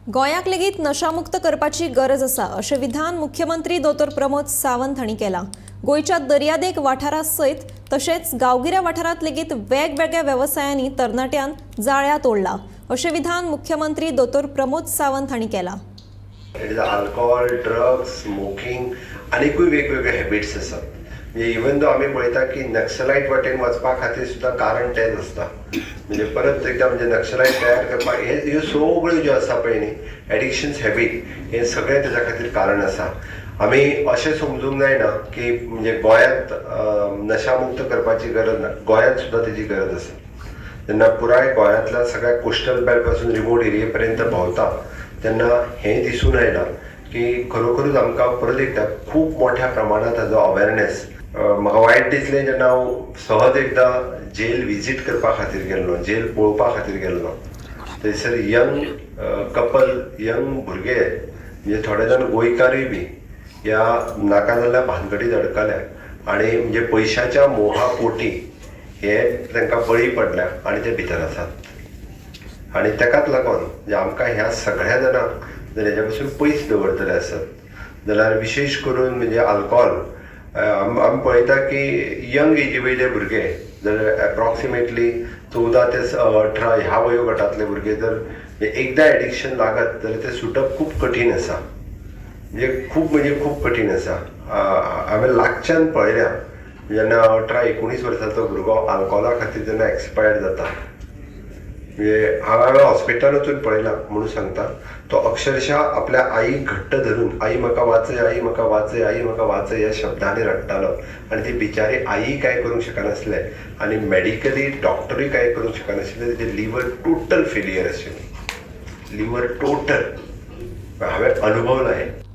गोंयाक लेगीत नशामुक्त करपाची गरज आसा अशें विधान मुख्यमंत्री दोतोर प्रमोद सावंत हांणी केलां. गोंयच्या दर्यादेग वाठारा सयत तशेंच गांवगिऱ्या वाठारांत लेगीत वेगवेगळ्या वेवसायांनी तरणाट्यांक जाळ्यांत ओडला अशें विधान मुख्यमंत्री दोतोर प्रमोद सावंत हांणी केलां. It is alcohol, drugs, smoking आनिकूय वेगवेगळे हॅबिट्स आसात. म्हणजे इवन दो आमी पळयता की नक्सलायट वाटेन वचपा खातीर सुद्दां कारण तेंच आसता. म्हणजे परत एकदां म्हणजे नक्सलायट तयार करपाक हे ह्यो सगळ्यो ज्यो आसा पळय न्ही एडिक्शन्स हॅबीट, हे सगळें तेज्या खातीर कारण आसा. आमी अशें समजूंक जायना की म्हणजे गोंयांत नशामुक्त करपाची गरज ना. गोंयांत सुद्दां तेजी गरज आसा. जेन्ना पुराय गोंयांतल्या सगळ्या कोस्टल बेल्ट पासून रिमोट एरिये पर्यंत भोंवता तेन्ना हें दिसून आयलां की खरोखरूच आमकां परत एकदां खूब मोठ्या प्रमाणांत हाजो अवेरनेस. म्हाका वायट दिसलें जेन्ना हांव सहज एकदां जेल विजीट करपा खातीर गेल्लो, जेल पळोवपा खातीर गेल्लो. थंयसर यंग कपल, यंग भुरगे, म्हणजे थोडे जाण गोंयकारूय बी ह्या नाका जाल्ल्या भानगडीत अडकल्या आनी म्हणजे पयशाच्या मोहा पोटी हे तांकां बळी पडल्या आनी ते भितर आसात. आनी ताकाच लागून म्हणजे आमकां ह्या सगळ्या जाणांक जर हेज्या पासून पयस दवरतले आसत जाल्यार विशेश करून म्हणजे आल्कोहोल, आमी पळयता की यंग एजी वयले भुरगे जर एप्रॉक्सिमेटली 14 ते 18 ह्या वयोगटांतले भुरगे जर एकदां एडिक्शन लागत जाल्यार तें सुटप खूब कठीण आसा. म्हणजे खूब, म्हणजे खूब कठीण आसा. हांवें लागच्यान पळयल्या, जेन्ना 18 19 वर्सांचो भुरगो आल्कोहोला खातीर जेन्ना एक्सपायर्ड जाता. म्हणजे हांवें हॉस्पिटलान वचून पळयलां म्हणून सांगता, तो अक्षरशः आपल्या आईक घट्ट धरून "आई म्हाका वाचय, आई म्हाका वाचय, आई म्हाका वाचय" ह्या शब्दांनी रडटालो. आनी ती बिचारी आई कांय करूंक शकनासलें आनी मेडिकली डॉक्टरूय कांय करूंक शकनाशिल्लें. तेजें लिवर टोटल फेलियर आशिल्लें, लिवर टोटल. हांवें अनुभवलां हें.